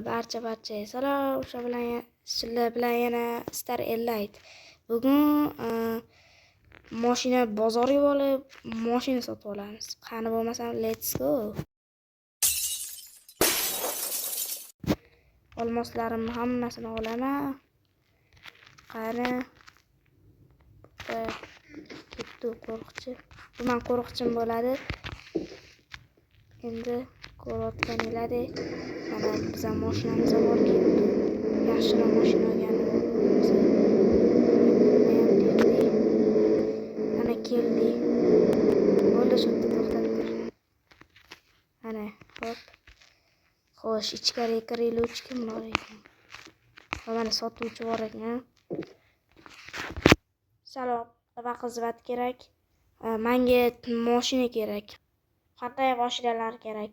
Barcha salom. O'sha bilan sizlar bilan yana Star Elite. Bugun mashina bozorga borib, mashina sotib olamiz. Qani bo'lmasam, let's go. Olmoslarimni hammasini olaman. Qani. Ketdi qo'riqchi. Bu men qo'riqchim bo'ladi. Endi ko'rayotganinglardek mana bizning mashinamiz bor ketdi. Yaxshiroq mashina olganim. Mana keldik. Bo'ldi, shu yerda to'xtab tur. Mana, hop. Xo'sh, ichkariga kiraylik, kim bor ekan? Va mana sotuvchi bor ekan. Salom, nima xizmat kerak? Menga mashina kerak. Qanday mashinalar kerak?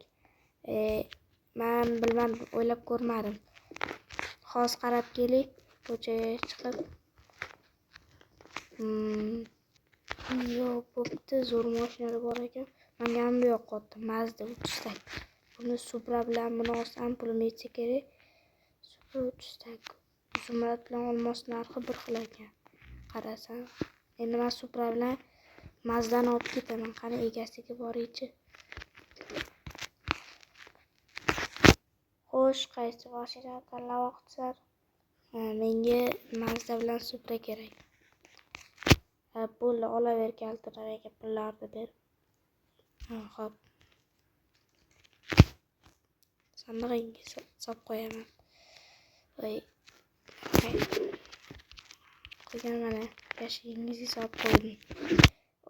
Men bilmadim, o'ylab ko'rmadim. Hozir qarab keling, ko'chaga chiqib. Yo'q, bo'pti, zo'r mashinalar bor ekan. Menga ham bu yoqyapti. Mazda 3 tak. Buni Supra bilan buni olsam pulim yetsa kerak. Supra 3 tak. Zumrad bilan olmos narxi bir xil ekan. Qarasam. Endi men Supra bilan Mazdani olib ketaman. Qani egasiga boraychi. Xo'sh, qaysi mashinani tanlamoqchisan? Menga Mazda bilan Supra kerak. Bo'ldi, olaver kalitini, menga pullarni ber. Xo'p. Sandig'ingga solib qo'yaman. Voy. Qo'ygan mana yashigingizga solib qo'ydim.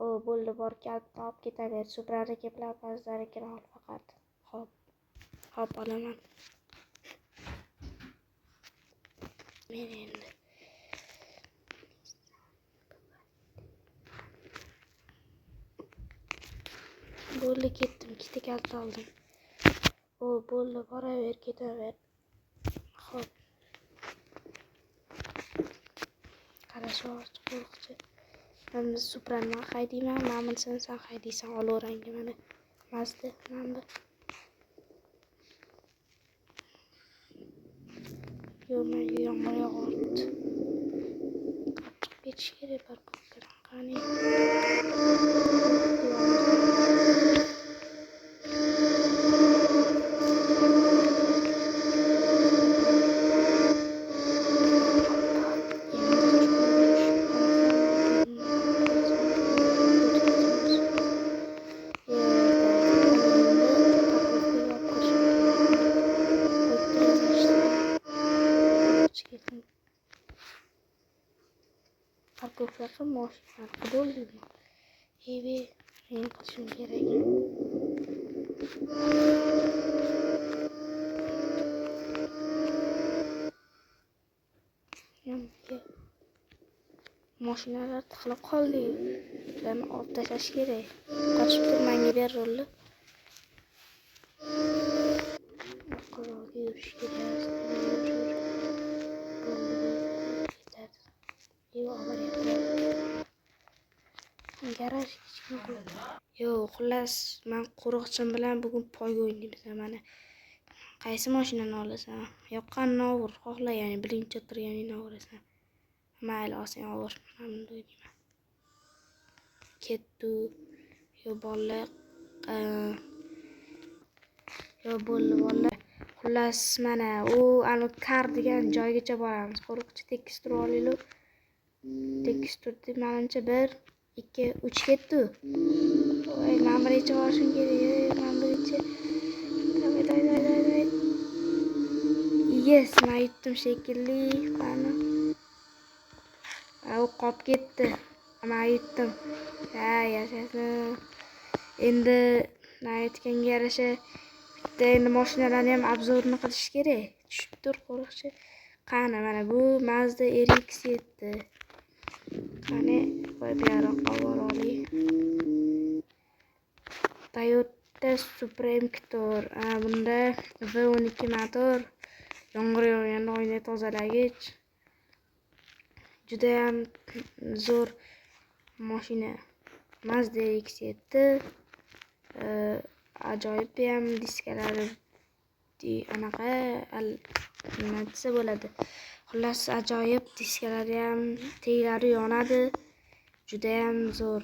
O, bo'ldi, bor kalitni olib ketaver. Supraniki bilan Mazdanikini ol faqat. Xo'p. Xo'p, olaman. Men endi bo'ldi, ketdim. Ikkita kalit oldim. O, bo'ldi, boraver, ketaver. Xo'p. Qarashyapti qo'riqchi. Men Suprani man haydayman, mana bunisini sen haydaysan, olaveranga mana. Mazda, mana bu. Yo'q, menga yomg'ir yog'yapti. Chiqib ketish kerak parkovkadan. Qani. Parkovka mashina bo'ldimi? Ebe, men qilishim kerak. Mashinalar tiqilib qoldi. Ularni olib tashlash kerak. Qochib tur, menga ber rulni. Orqaroqga yurish kerak. Bo'ldi, ketadi. Yo'q, avariya. Garaj kichkina qo'ydi. Yo'q, xullas, men qo'riqchim bilan bugun poyga o'ynaymiz. Mana qaysi mashinani olasan? Yoqqanini ovur, xohlaganing birinchi o'tirganingni overasan. Mayli, olsang ovur. Men bunda o'ynayman. Ketdi. Yo bolalar, yo bo'ldi bolalar. Xullas, mana u anu kar degan joygacha boramiz. Qo'riqchi tekis turib olaylik. Tekis turdi, menimcha 1 2 3 ketdi. Voy, men birinchi borishim kerak. Men birinchi. Давай, давай, давай, давай. Yes, men yutdim shekilli. Qani. U qolib ketdi. Men yutdim. Ha, yashasin. Endi men aytganga yarasha bitta endi mashinalarni ham obzorini qilish kerak. Tushib tur qo'riqchi. Qani, mana bu Mazda RX-7. Qani, voy bu yoqqa bora olaylik. Toyota Supra M4. Bunda V12 motor, yomg'ir yog'ganda oyna tozalagich. Juda ham zo'r mashina. Mazda RX-7. Ajoyib ham diskalari Anaqa nima desa bo'ladi. Xullas ajoyib, diskalari ham teglari yonadi. Juda ham zo'r.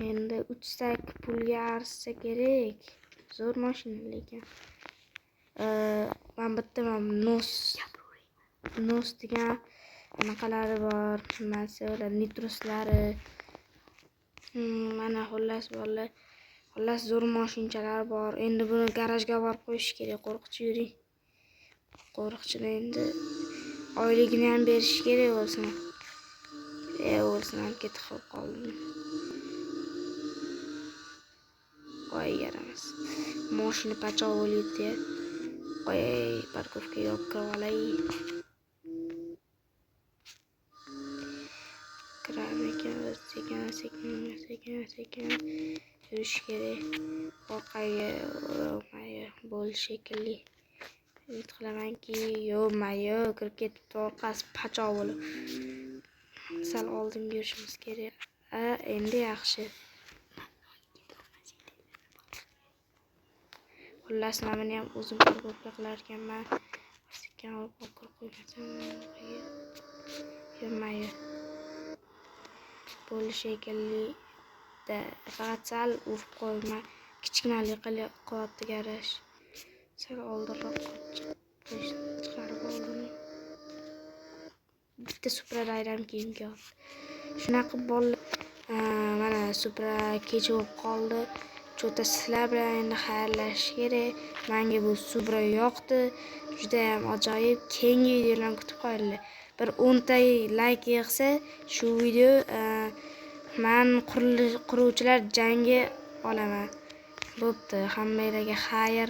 Endi uchsak pulga arzsa kerak. Zo'r mashina lekin. Man bitta mana nos degan anaqalari bor. Nima desa bo'ladi, nitroslari. Mana xullas bolalar. Xullas zo'r mashinchalar bor. Endi buni garajga borib qo'yish kerak. Qo'riqchi yuring. Qo'riqchini endi oyligini ham berish kerak o'lsin. O'lsin ham ketib qoldim. Voy yaramas. Mashina pachoq o'lidi. Voy, parkovkaga olib kirib olay. Kirarmikanmiz? Sekin, sekin, sekin, sekin yurish kerak. Orqaga bo'ldi shekilli. Umid qilamanki, yo'q-mayo kirib ketibdi orqasi pachoq bo'lib. Sal oldinga yurishimiz kerak. A, endi yaxshi. Xullas, mana buni ham o'zim parkovka qilar ekanman. Sekin olib kirib qo'ymasam, yo'q-mayo. Bo'ldi shekilli. Faqat sal urib qo'yma. Kichkinalik qilyapti garaj. Sal oldinroq chiqarib oldim. Bitta Supra ayram keyin kelyapti. Shunaqa bolalar, mana Supra kech bo'lib qoldi. Cho'ta sizlar bilan endi xayrlashish kerak. Menga bu Supra yoqdi. Juda ham ajoyib. Keyingi videolarni kutib qolinglar. Bir 10 ta like yig'sa shu video men quruvchilar jangi olaman. Bo'pti, hammanglarga xayr.